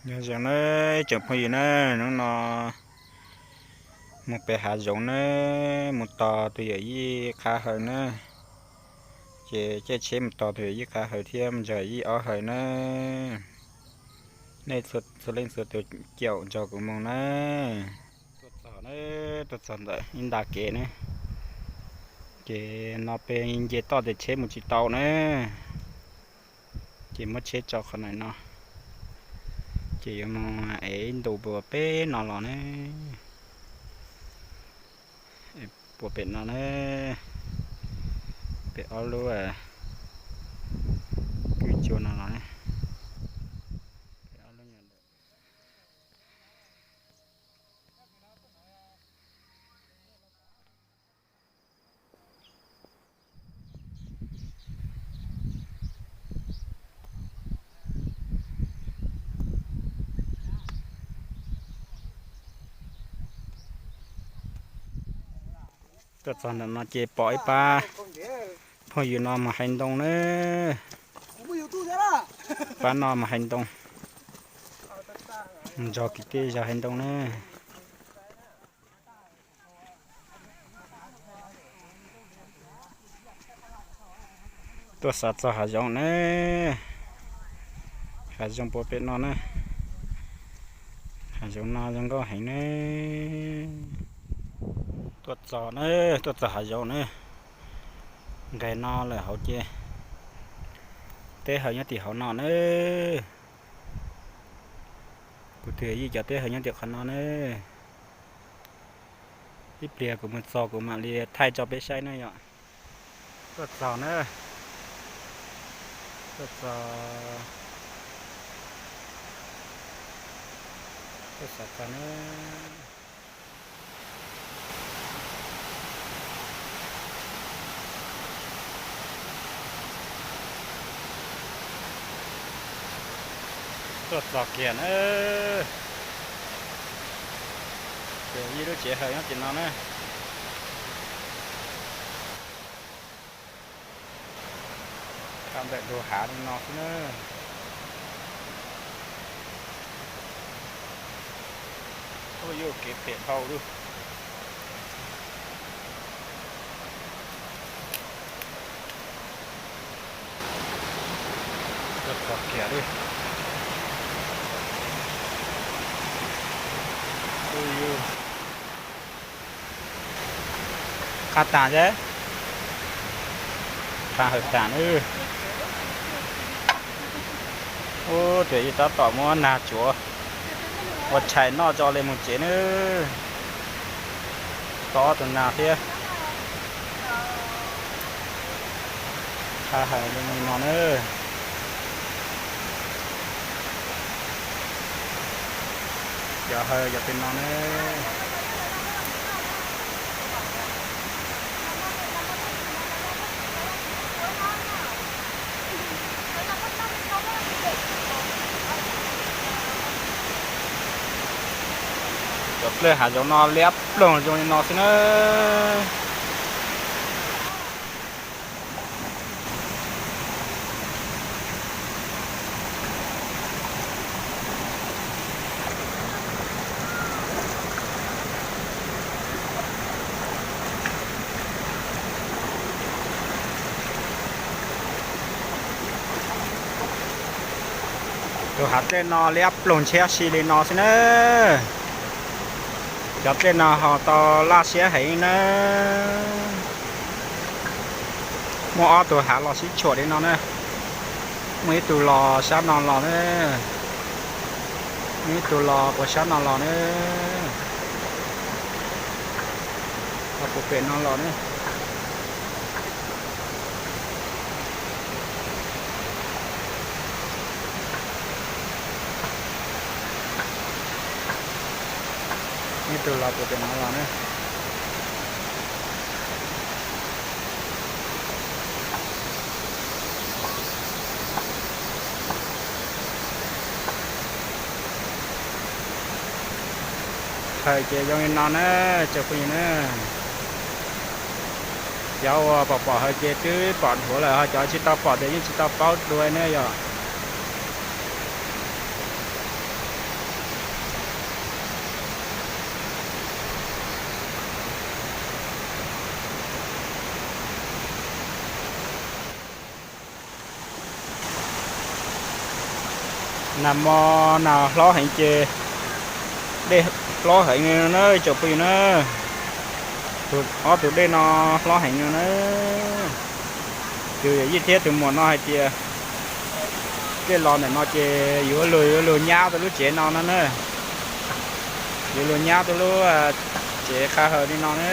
Nyob zoo nawb tsoom phooj ywg na, hnub no mus pem hav zoov nawb, mus tos tus yawm yij qhab hawv nawb. Ces caij tsheb mus tos tus yawm yij qhab hawv thiab mus nrog yawm yij ob hawv nawb. Nej txhua leej txhua tus caum nrog kuv mus nawb. Tuaj txog nawb, tuaj txog ntawm ib nta kev nawb. Ces no peb nce toj ces tsheb mus tsis tau nawb. Ces muab tsheb tso qhov no no, ces yuav mus ev ib ntu puas pem no los ne. Puas pem no ne, pem ob lub kwj cua no los ne. Tuaj txog ntawm no ces pom ib pab phooj ywg no mus hais ntoo na. Pab no mus hais ntoo, nrog kwv tij zov hais ntoo na. Tuaj xav txog hav zoov na, hav zoov puag pem no na, hav zoov no zoo nkauj heev na. Tuaj txog na, tuaj txog hav zoov na, nqes no lawm hauv ces teb hawm nyob tim hauv no na. Kuv tus yij cov teb hawm nyob tim qhov no na. Ib pliag kuv mus txog kuv mam li thaij tso peb saib na yom. Tuaj txog na, tuaj txog, tuaj xav txog na. Tuaj txog kiag na. Ces ib lub tsev hawm nyob tim no na. Qab ntawm ntug hav li no xwb na. Ub, yuav kev pem dhau lawm. Tuaj txog kiag li. Ub, yuav qab tag thiab, qab hawm tag na. Ub, tias yeej tab tom muab nag tsuav ua tshais noj tso li mus tsev na. Tob tus nag thiab. Qab hawm li no na. Cov hawm cov pem no na. Cov dlej hav zoov no liab ploog zoo li no xwb na. Tus hav dlej no liab ploog ntshiab si li no xwb na. Cov dlej no ho tau laj siab heev na. Muaj ob tug hav los sib tshuam li no na. Muaj ib tug los sab no los na. Muaj ib tug los puas sab no los na. Los puas pem no los na. Ib tug los puag pem no los na. Hawm ces zoo li no na, tsoom phooj ywg na. Cov uas pom pom hawm ces twb pom dhuav lawm, ho cov tsis tau pom ces yeej tsis tau paub dua na yom. Nag hmo nag hlob heev ces dej hlob heev li no na tsoom phooj ywg na. Ob tug dej no hlob heev no na. Tus yawm yij thiab tus muam no hais tias dej los ntawm no ces yuav luag yuav luag nyab tuaj lub tsev no no na. Yuav luag nyab tuaj lub tsev qab hawm li no na.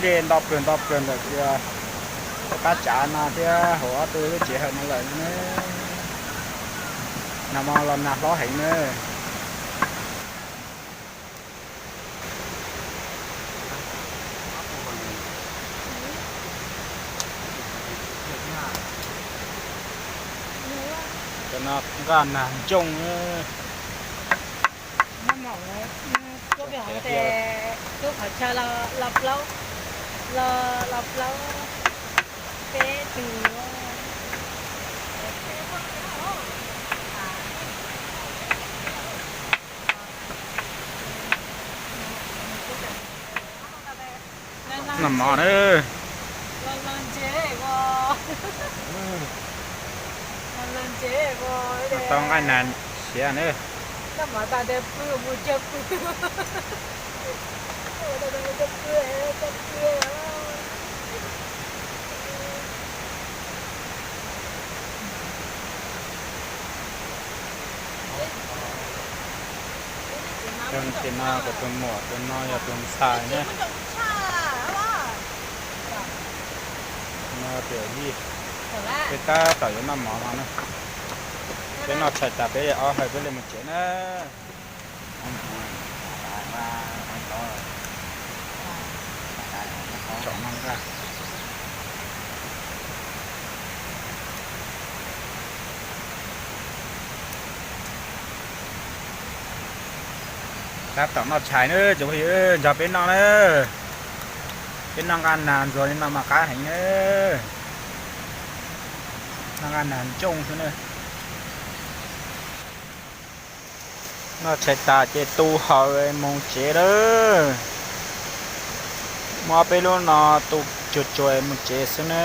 Dej nto plawg nto plawg ntawm qab tsav no thiab hauv ob tug lub tsev hawm no lawm na. Nag hmo los nag hlob heev na. Cov no nqaj nag ntsooj. Lub qhov chaw los plaub, los plaub peb tug. Noj mov na. Tau nqaij nag siav na. Tus no kuv tus muam, tus no yog tus ntxhais na. No tus yij, peb tab tom yuav noj mov no na. Peb noj tshais tas peb ob hawm peb li mus tsev na. Tsom noj nqaj. Tab tom noj tshais na, cov phooj ywg nrog peb noj na. Peb noj nqaj nag ntxuag li no mas qab heev na. Noj nqaj nag ntsooj xwb na. Noj tshais tas ces tu hawm mus tsev lawm. Muab peb lub no tu tsuag tsuag mus tsev xwb na.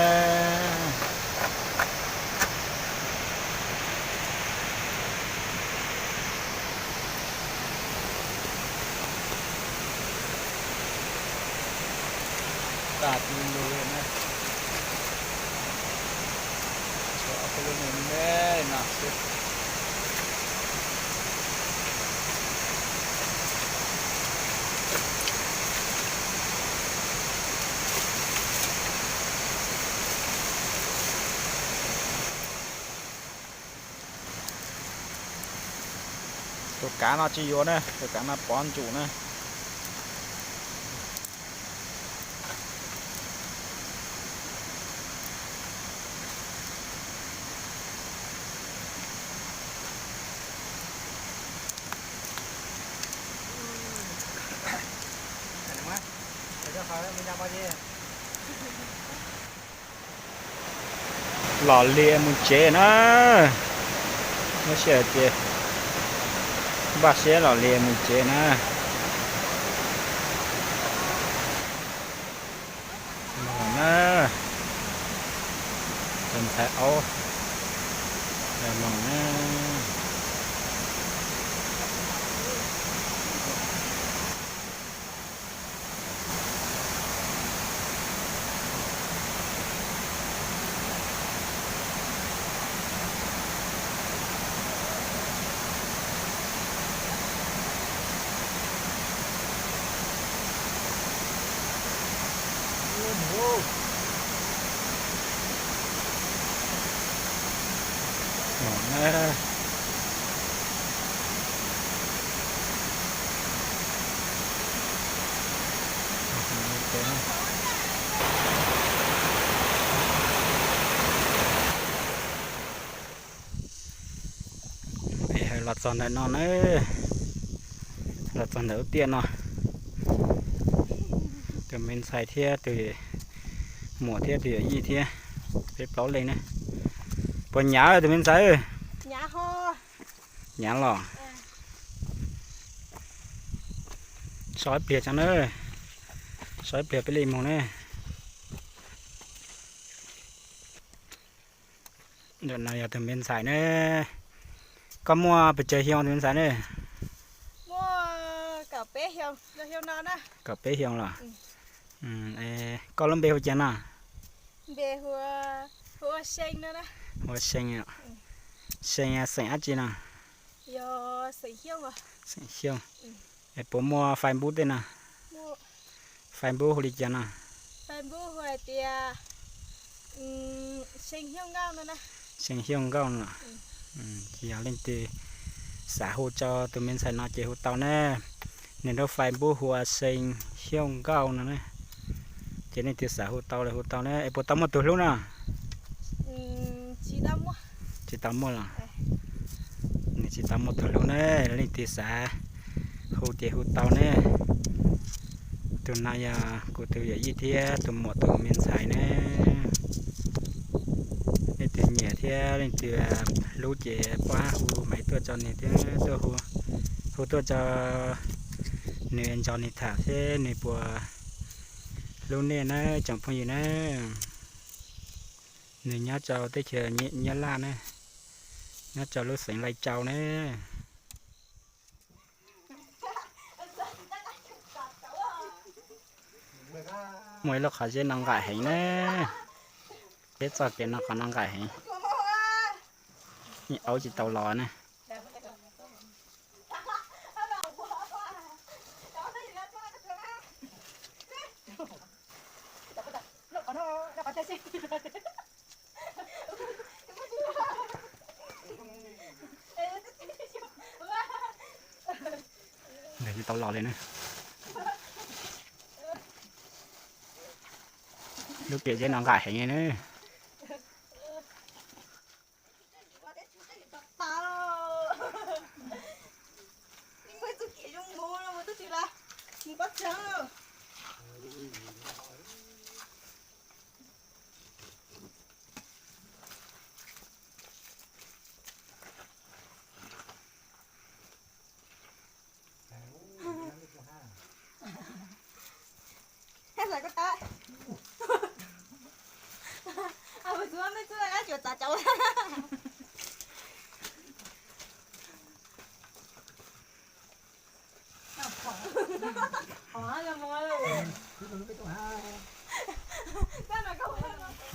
Tag tu lug na. Tshuav ob peb lub me me no xwb. Tus kav no tsis yuav na, tus kav no pov ntsum na. Los lias mus tsev na. Lub sij hawm ces npaj siab los lias mus tsev na. Moog na, tus ntxhais aub moog na. Los txog ntawm no na, los txog ntawm lub tiaj no, tus me ntxhais thiab tus muam thiab tus yawm yij thiab, peb plaub leej na. Puas nyav tus me ntxhais? Nyav los? So ib pliag tso na, so ib pliag peb li mus na. Ntawm no yog tus me ntxhais ne. Koj muaj pes tsawg xyoo tus me ntxhais ne? Kaum peb xyoo los? Koj lub npe hu cas no? Hu ua See. See xeem dab tsi no? Xeem Xyooj. Es puas muaj Facebook tej no? Facebook hu li cas no? See Xyooj Nkauj no. Ces yog leej twg xav hu rau tus me ntxhais no ces hu tau na. Nws lub Facebook hu ua See Xyooj Nkauj no na. Ces leej twg xav hu tau los hu tau na. Es puas tau muaj tus hlub no? Tsis tau muaj los? Nws tsis tau muaj tus hlub na. Leej twg xav hu ces hu tau ne. Tus no yog kuv tus yawm yij thiab tus muam tus me ntxhais ne. Leej twg nyiam thiab leej twg hlub ces pab hu maiv tuaj rau nws thiab, tuaj hu, hu tuaj rau nws, nrog nws tham seb nws puas hlub nej na tsoom phooj ywg na. Nws nyob rau teb chaws Nyab Laj na, nyob rau lub xeev Lai Châu na. Muaj ib lub qhov zeb no nqaim heev na. Peb txoj kev no qhov no nqaim heev. Aub tsis tau los na. Nkawd tsis tau los li na. Lub kev zeb no nqaim heev li na.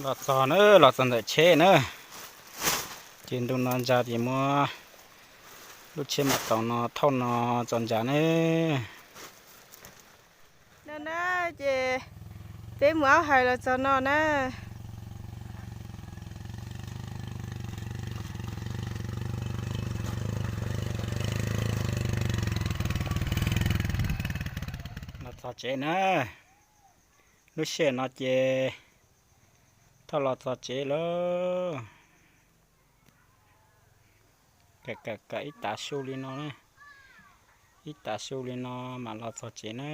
Los txog na, los txog ntawm tsheb na. Ces ntu no ntsa ces muab lub tsheb mam taus no thauj no txog ntsa na. No na, ces peb mus aub hais los txog no na. Los txog tsev na. Lub sij hawm no ces thauj los txog tsev lawm. Kawm kawm kawm ib tav su li no na, ib tav su li no mam los txog tsev na.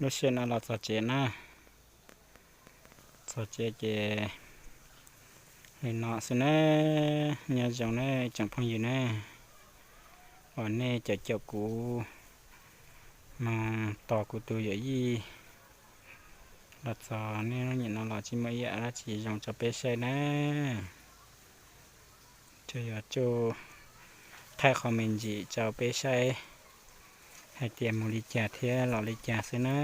Lub sij hawm no los txog tsev na, txog tsev ces li no xwb na. Nyob zoo na tsoom phooj ywg na, uas nej caum caum kuv mus tos kuv tus yawm yij los txog, nej lub sij hawm no los tsis muaj ib yam dab tsi zoo rau peb saib na. Tsuas yog tsuj thaij qhov me ntsis rau peb saib hais tias mus li cas thiab los li cas xwb na.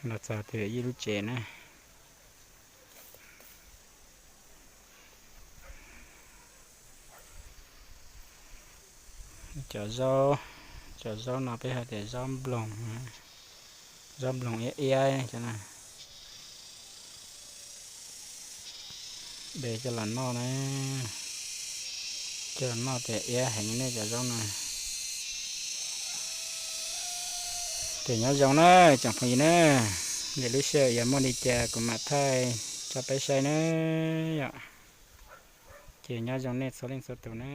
Los txog tus yawm yij lub tsev na. Cov zaub, cov zaub no peb hais tias zaub nploog, zaub nploog iab iab cov no. De coj los noj na, coj los noj tias iab heev ne cov zaub no. Ces nyob zoo na tsoom phooj ywg na, lwm lub sij hawm yog muaj li cas kuv mam thaij tso peb saib na yom. Ces nyob zoo nej txhua leej txhua tus na.